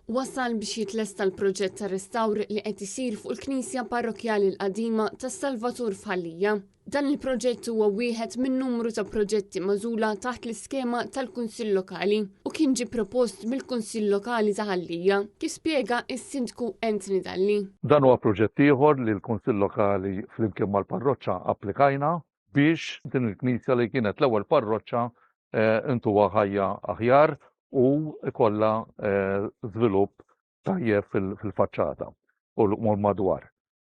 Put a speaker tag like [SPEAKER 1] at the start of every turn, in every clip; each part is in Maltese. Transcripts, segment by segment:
[SPEAKER 1] Wasal biex jitlesta l-proġett ta' restawr li qed isir fuq il-Knisja Parrokkjali l-Qadima tas-Salvatur f'Ħal Lija. Dan il-proġett huwa wieħed minn numru ta' proġetti magħżula taħt l-iskema tal-Kunsill Lokali u kien ġie propost mill-Kunsill Lokali ta' Ħal Lija, kif spjega s-Sindku Anthony Dalli.
[SPEAKER 2] Dan huwa proġett ieħor li l-Kunsill Lokali flimkien mal-Parroċċa applikajna biex din il-knisja li kienet l-ewwel parroċċa intuha ħajja aħjar u ikollha żvilupp tajjeb fil-faċċata u l-madwar.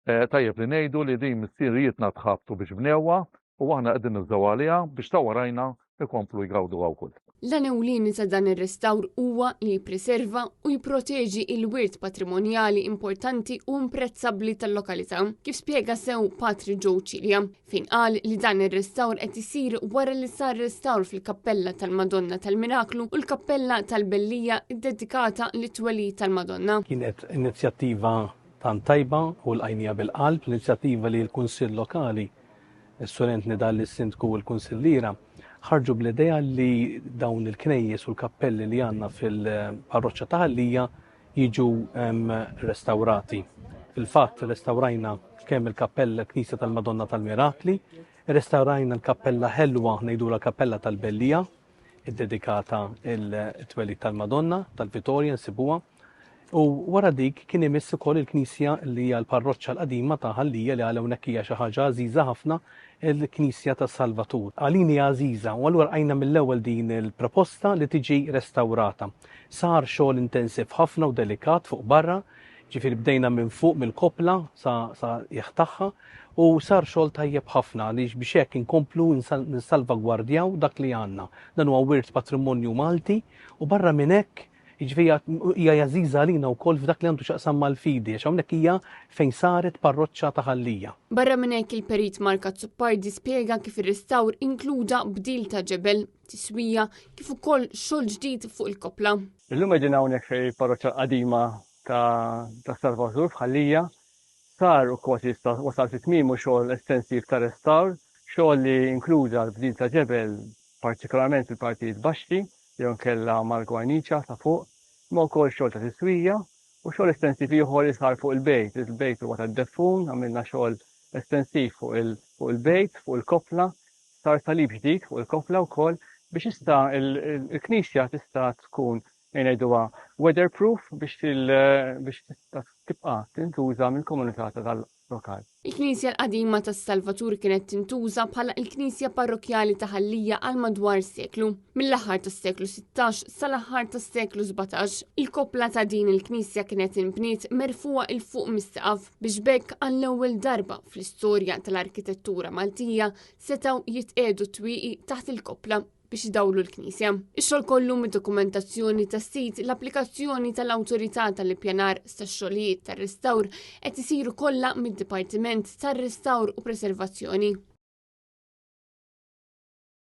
[SPEAKER 2] Tajjeb li ngħidu li din missirijietna tħabtu biex bnewha u aħna qegħdin nibżgħu għaliha biex ta' warajna ikomplu jgawduha wkoll.
[SPEAKER 1] L-għan ewlieni ta' dan ir-restawr huwa li jippreserva u jipproteġi l-wirt patrimonjali importanti u imprezzabbli tal-lokalità, kif spjega sew Patri Joe Cilia, fejn qal li dan ir-restawr qed isir wara li sar restawr fil-Kappella tal-Madonna tal-Miraklu u l-Kappella tal-Bellija ddedikata lit-twelid tal-Madonna.
[SPEAKER 3] Kienet inizjattiva tant tajba u lqajniha bil-qalb, l-inizjattiva li l-Kunsill Lokali, is-Sur Anthony Dalli, s-Sindku u l-Kunsilliera, ħarġu bl-idea li dawn il-knejjes u l-kappelli li għandna fil-parroċċa ta' Ħal Lija jiġu restawrati. Fil-fatt restawrajna kemm il-kappella Knisja tal-Madonna tal-Mirakli, restawrajna l-kappella ħelwa ngħidula kappella tal-Bellija, iddedikata il-twelid tal-Madonna tal-Vitorja nsibuha. U wara dik kien imiss ukoll il-knisja li hija l-parroċċa l-qadima ta' Ħal Lija li għal hawnhekk hija xi ħaġa għażiża ħafna, il-Knisja tas-Salvatur. Għalina hija għażiża u allura qajna mill-ewwel din il-proposta li tiġi restawrata. Sar xogħol intensiv ħafna u delikat fuq barra, ġifieri bdejna minn fuq mill-koppla sa sa qiegħ tagħha u sar xogħol tajjeb ħafna għaliex biex hekk inkomplu nissalvagwardjaw dak li għandna. Dan huwa wirt patrimonju Malti u barra minn hekk Jiġifieri hija għażiża għalina wkoll f'dak li għandu x'jaqsam mal-fidi, għax hawnhekk hija fejn saret parroċċa ta' Ħal Lija.
[SPEAKER 1] Barra minn hekk il-Perit Mark Azzopardi spjega kif ir-restawr inkluda bdil ta' ġebel, tiswija kif ukoll xogħol ġdid fuq il-koppla.
[SPEAKER 4] Illum qegħdin hawnhekk fejn il-parroċċa l-qadima ta' Salvatur f'Ħal Lija sar u kważi wasal fi tmiemu xogħol estensiv ta' restawr, xogħol li inkluda l-bdil ta' ġebel partikolarment fil-partijiet baxxi, jew inkella mal-gwarniċa ta' fuq, imma wkoll xogħol ta' tiswija u xogħol estensiv ieħor li sar fuq il-bejt. Il-bejt huwa tad-deffun, għamilna xogħol estensiv fuq il-bejt, fuq il-koppla, sar salib ġdid fuq il-koppla wkoll biex issa il-knisja tista' tkun ngħiduha weatherproof biex tista' tibqa' tintuża mill-komunità ta' lokal.
[SPEAKER 1] Il-knisja l-qadima tas-Salvatur kienet tintuża bħala l-knisja parrokkjali ta' Ħal Lija għal madwar seklu, mill-aħħar tas-seklu 16 sal-aħħar tas-seklu 17. Il-koppla ta' din il-knisja kienet inbniet merfugħa 'il fuq mis-saqaf biex b'hekk għall-ewwel darba fl-istorja tal-arkitettura Maltija setgħu jitqiegħdu twieqi taħt il-koppla biex idawlu l-knisja. Ix-xogħol kollu mid-dokumentazzjoni tas-sit, l-applikazzjoni tal-Awtorità tal-Ippjanar sax-xogħlijiet tar-restawr qed isiru kollha mid-Dipartiment tar-Restawr u Preservazzjoni.